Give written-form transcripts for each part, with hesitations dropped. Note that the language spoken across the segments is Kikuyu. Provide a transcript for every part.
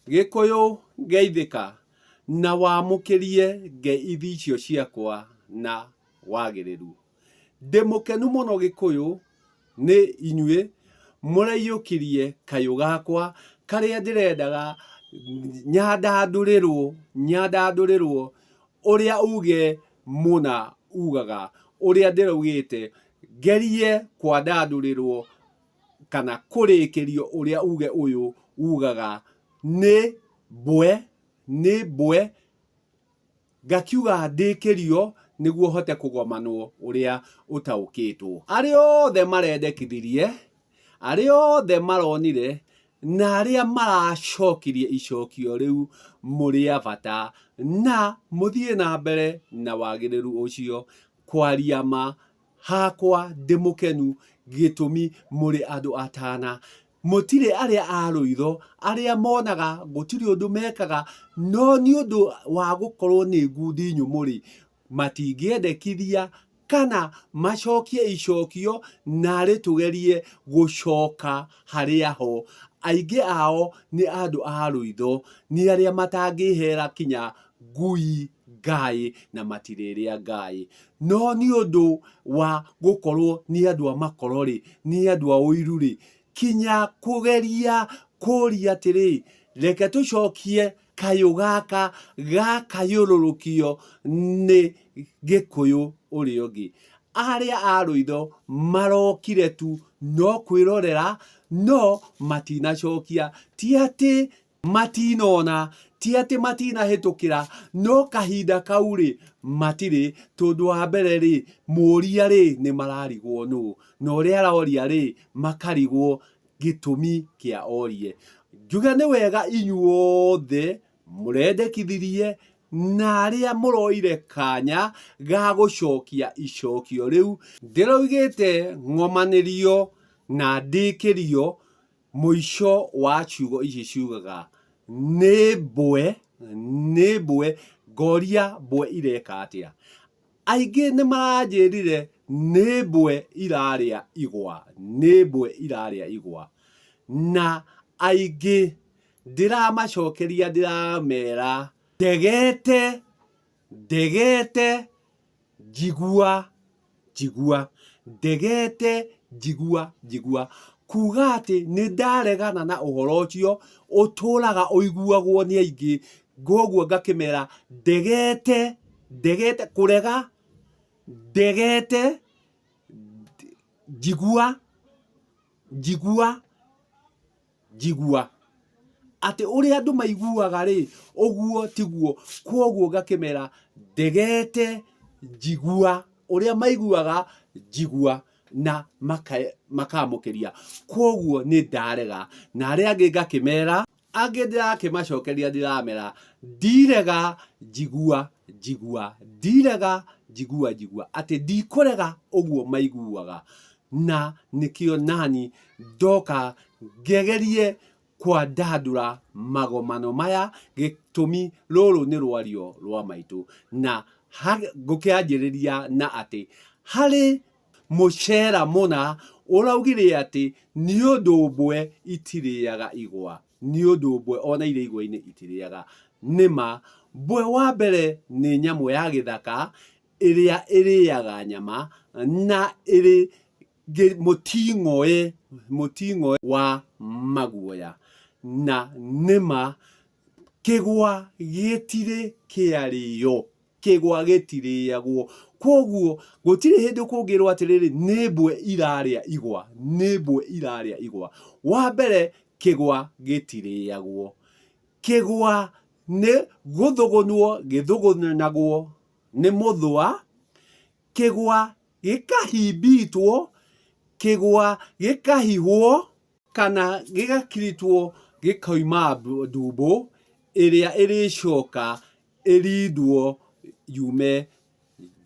Gĩkũyũ geithĩka na wamũkĩrie ngeithi icio ciakwa na wagĩrĩru. Ndĩ mũkenu mũno Gĩkũyũ nĩ inyuĩ mũraiyũkirie kayũ gakwa karĩa ndĩrendaga nyandandũrĩrwo, nyandandũrĩrwo ũrĩa uge mũna ugaga, ũrĩa ndĩraugĩte ngerie kwandandũrĩrwo kana kũrĩkĩrio ũrĩa uge ũyũ ugaga nĩ mbwe, nĩ mbwe, ngakiuga ndĩkĩrio nĩguo hote kũgomanwo ũrĩa ũtaũkĩtwo. Arĩa othe marendekithirie, arĩa othe maronire, na arĩa maracokirie icokio rĩu mũrĩ a bata na mũthiĩ na mbere na wagĩrĩru ũcio. Kwaria ma, Hakwa ndĩ mũkenu gĩtũmi mũrĩ andũ atana. Mũtirĩ arĩa a rũitho, arĩa monaga gũtirĩ ũndũ mekaga, no nĩ ũndũ wa gũkorwo nĩ ngundi nyũmũ-rĩ, matingĩendekithia kana macokie icokio narĩ tũgerie gũcoka harĩa ho. Aingĩ ao nĩ andũ a rũitho, nĩ arĩa matangĩhera kinya ngui ngaĩ na matirĩrĩa ngaĩ. No nĩ ũndũ wa gũkorwo nĩ andũ a makoro-rĩ, nĩ andũ a ũiru-rĩ, kinya kũgeria kũria atĩrĩ, reke tũcokie kayũ gaka gakayũrũrũkio nĩ Gĩkũyũ ũrĩa ũngĩ. Arĩa a rũitho marokire tu no kwĩrorera no matinacokia. Ti atĩ matinona, ti atĩ matinahĩtũkĩra, no kahinda kau-rĩ, matirĩ, tondũ wa mbere-rĩ, mũria-rĩ, nĩ mararigwo nũ, na ũrĩa aroria-rĩ, makarigwo gĩtũmi kĩa orie. Njuge nĩ wega inyuothe mũrendekithirie na arĩa mũroire kanya ga gũcokia icokio rĩu, ndĩroigĩte ng'omanĩrio na ndĩkĩrio Mũico wa ciugo ici ciugaga nĩ mbwe, nĩ mbwe, ngoria mbwe ireka atĩa? Aingĩ nĩ maranjĩrire nĩ mbwe irarĩa igwa, nĩ mbwe irarĩa igwa. Na aingĩ ndĩramacokeria ndĩramera ndegete, ndegete njigua, njigua, ndegete njigua, njigua. Kuga atĩ nĩ ndaregana na ũhoro ũcio ũtũraga ũiguagwo nĩ aingĩ, koguo ngakĩmera ndegete, ndegete, kũrega, ndegete, njigua, njigua. Njigua. Atĩ ũrĩa andũ maiguaga rĩ, ũguo tiguo. Kwoguo ngakĩmera ndegete njigua. Ũrĩa maiguaga njigua na makamũkĩria. Kwoguo nĩ ndarega. Na arĩa angĩ ngakĩmera, angĩ ndĩrakĩmacokeria ndĩramera ndirega njigua njigua, ndirega njigua njigua. Atĩ ndikũrega ũguo maiguaga. Na nĩkĩo nani ndoka ngegerie kwandandũra magomano maya, gĩtũmi rũrũ nĩ rwario rwa maitũ. Na ngũkĩanjĩrĩria na atĩ harĩ mũcera mũna ũraugire atĩ nĩ ũndũ mbwe itirĩaga igwa, nĩ ũndũ mbwe ona irĩ igwa-inĩ itirĩaga. Nĩ ma, mbwe wa mbere nĩ nyamũ ya gĩthaka ĩrĩa ĩrĩaga nyama na ĩrĩ mũting'oe, mũting'oe wa maguoya. Na nĩma kĩgwa gĩtirĩ kĩarĩo, kĩgwa gĩtirĩagwo. Kwoguo gũtirĩ hĩndĩ kũngĩrwo atĩrĩrĩ nĩ mbwe irarĩa igwa, nĩ mbwe irarĩa igwa. Wa mbere kĩgwa gĩtirĩagwo. Kĩgwa nĩ gũthũgũnwo gĩthũgũnagwo nĩ mũthũa, kĩgwa gĩkahimbitwo, kĩgwa gĩkahihwo, kana gĩgakiritwo gĩkoima ndumbũ ĩrĩa ĩrĩcoka ĩrindwo yume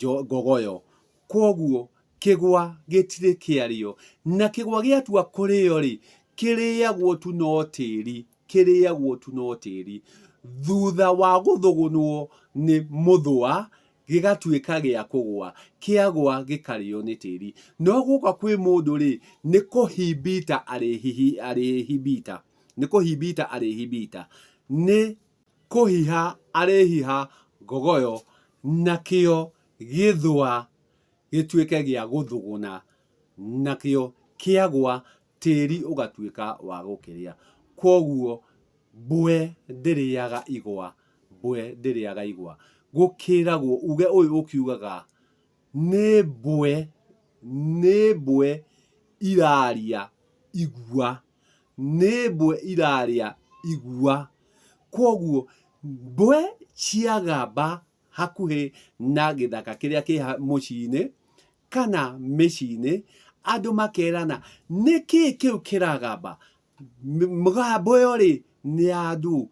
ngogoyo. Kwoguo kĩgwa gĩtirĩ kĩarĩo. Na kĩgwa gĩatua kũrĩo-rĩ, kĩrĩagwo tu no tĩri, kĩrĩagwo tu no tĩri. Thutha wa gũthũgũnwo nĩ mũthũa, gĩgatuĩka gĩa kũgũa, kĩagũa gĩkarĩo nĩ tĩri. No guoka kwĩ mũndũ-rĩ, nĩ kũhimbita arĩhimbita, nĩ kũhimbita arĩhimbita. Nĩ kũhiha arĩhiha ngogoyo nakĩo gĩthũa gĩtuĩke gĩa gũthũgũna, nakĩo kĩagwa tĩri ũgatuĩka wa gũkĩrĩa. Kwoguo mbwe ndĩrĩaga igwa, mbwe ndĩrĩaga igwa. Gũkĩragwo uge ũyũ ũkiugaga nĩ mbwe, nĩ mbwe iraria igua, nĩ mbwe iraria igua. Kwoguo mbwe ciagamba hakuhĩ na gĩthaka kĩrĩa kĩ mũciĩ-inĩ kana mĩciĩ-inĩ, andũ makerana nĩkĩ kĩu kĩragamba? Mũgambo ĩyo rĩ nĩ ya ndũ?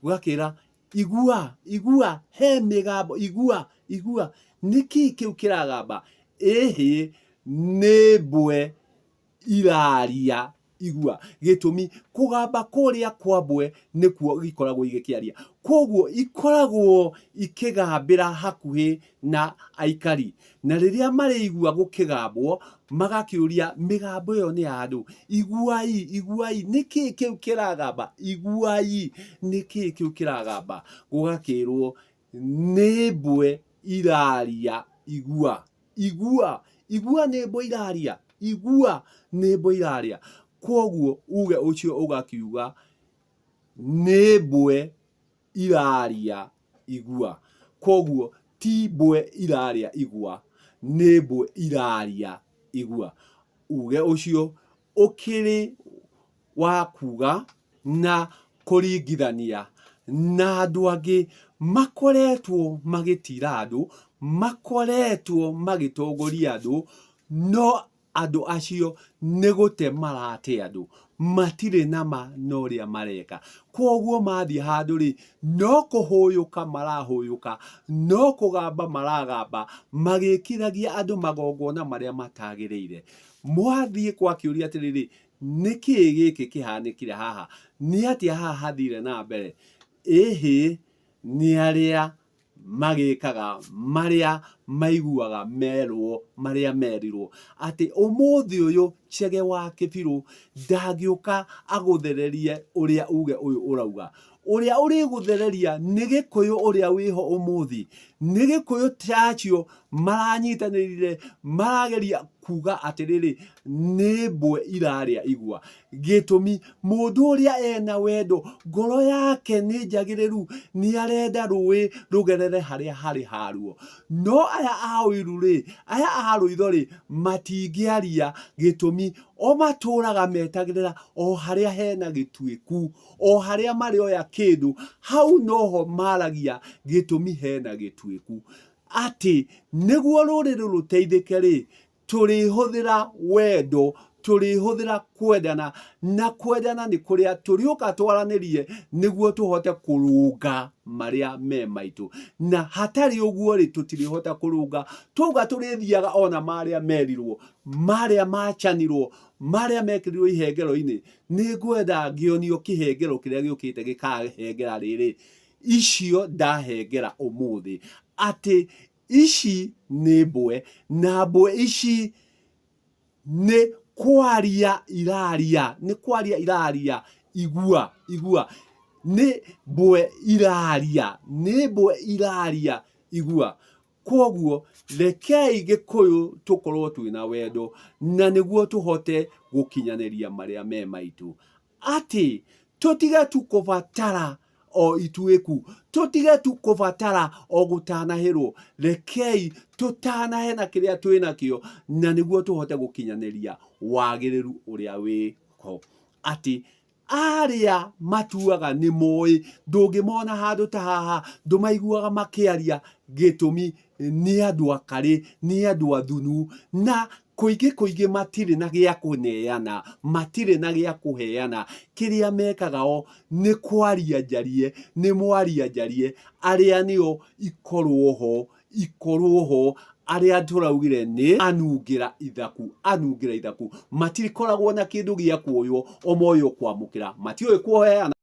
Ũgakĩra igua, igua, he mĩgambo, igua, igua, nĩkĩ kĩu kĩragamba? Ĩhĩ nĩ mbwe iraria igua. Gĩtũmi, kũgamba kũrĩa kwa mbwe nĩkuo ikoragwo igĩkĩaria. Kwoguo ikoragwo ikĩgambĩra hakuhĩ na aikari. Na rĩrĩa marĩigua gũkĩgambwo, magakĩũria mĩgambo ĩyo nĩ ya ndũ? Iguai, iguai, nĩkĩ kĩu kĩragamba? Iguai, nĩkĩ kĩu kĩragamba? Gũgakĩrwo nĩ mbwe iraria igua. Igua, igua nĩ mbwe iraria, igua nĩ mbwe iraria. Kwoguo uge ũcio ũgakiuga nĩ mbwe iraria igua. Kwoguo ti mbwe iraria igua, nĩ mbwe iraria igua. Uge ũcio ũkĩrĩ wa kuga na kũringithania na andũ angĩ makoretwo magĩtira andũ, makoretwo magĩtongoria andũ, no andũ acio nĩ gũte marate andũ, matirĩ na ma na ũrĩa mareka. Kwoguo mathiĩ handũ rĩ, no kũhũyũka marahũyũka, no kũgamba maragamba, magĩkithagia andũ magongona marĩa matagĩrĩire. Mwathiĩ gwakĩũria atĩrĩrĩ, Nĩ kĩĩ gĩkĩ kĩhanĩkire haha? Nĩ atĩa haha hathire na mbere? Ĩhĩ, nĩ arĩa magĩkaga marĩa maiguaga merwo, marĩa merirwo atĩ ũmũthĩ ũyũ Chege wa Kĩbirũ ndangĩũka agũthererie ũrĩa uge ũyũ ũrauga. Ũrĩa ũrĩgũthereria nĩ Gĩkũyũ ũrĩa wĩho ũmũthĩ. Nĩ Gĩkũyũ ta acio maranyitanĩrire marageria kuga atĩrĩrĩ, nĩ mbwe irarĩa igwa. Gĩtũmi, mũndũ ũrĩa ena wendo, ngoro yake nĩ njagĩrĩru, nĩ arenda rũĩ rũgerere harĩa harĩ haruo. No aya a ũiru-rĩ, aya a rũitho-rĩ, matingĩaria. Gĩtũmi, o matũraga metagĩrĩra o harĩa hena gĩtuĩku. O harĩa marĩoya kĩndũ, hau noho maragia gĩtũmi hena gĩtuĩku. Atĩ nĩguo rũrĩrĩ rũteithĩke-rĩ, tũrĩhũthĩra wendo, tũrĩhũthĩra kwendana, na kwendana nĩ kũrĩa tũrĩũka twaranĩrie nĩguo tũhote kũrũnga marĩa me maitũ. Na hatarĩ ũguo-rĩ, tũtirĩhota kũrũnga. Twauga tũrĩthiaga ona marĩa merirwo, marĩa machanirwo, marĩa mekĩrirwo ihengero-inĩ, Nĩ ngwenda ngĩonio kĩhengero kĩrĩa gĩũkĩte gĩkahengera rĩrĩ, icio ndahengera ũmũthĩ, atĩ ici nĩ mbwe, na mbwe ici nĩ kwaria iraria, nĩ kwaria iraria, igua, igua, nĩ mbwe iraria, nĩ mbwe iraria, igua. Kwoguo rekei Gĩkũyũ tũkorwo twĩna wendo na nĩguo tũhote gũkinyanĩria marĩa me maitũ. Atĩ tũtige tu kũbatara o ituĩku, tũtige tu kũbatara o gũtanahĩrwo, rekei tũtanahe na kĩrĩa twĩnakĩo na nĩguo tũhote gũkinyanĩria wagĩrĩru ũrĩa wĩ ho. Atĩ Arĩa matuaga nĩ moĩ, ndũngĩmona handũ ta haha, ndũmaiguaga makĩaria, gĩtũmi nĩ andũ akarĩ, nĩ andũ athunu, na kũingĩ kũingĩ matirĩ na gĩa kũneana, matirĩ na gĩa kũheana, kĩrĩa mekaga o nĩ kwaria njarie, nĩ mwaria njarie, arĩa nĩo ikorwo ho ikorwo ho arĩa tũraugire nĩ anungĩra ithaku anungĩra ithaku matikoragwo na kĩndũ gĩa kuoywo o moywo kwamũkĩra matiũĩ kuoheana.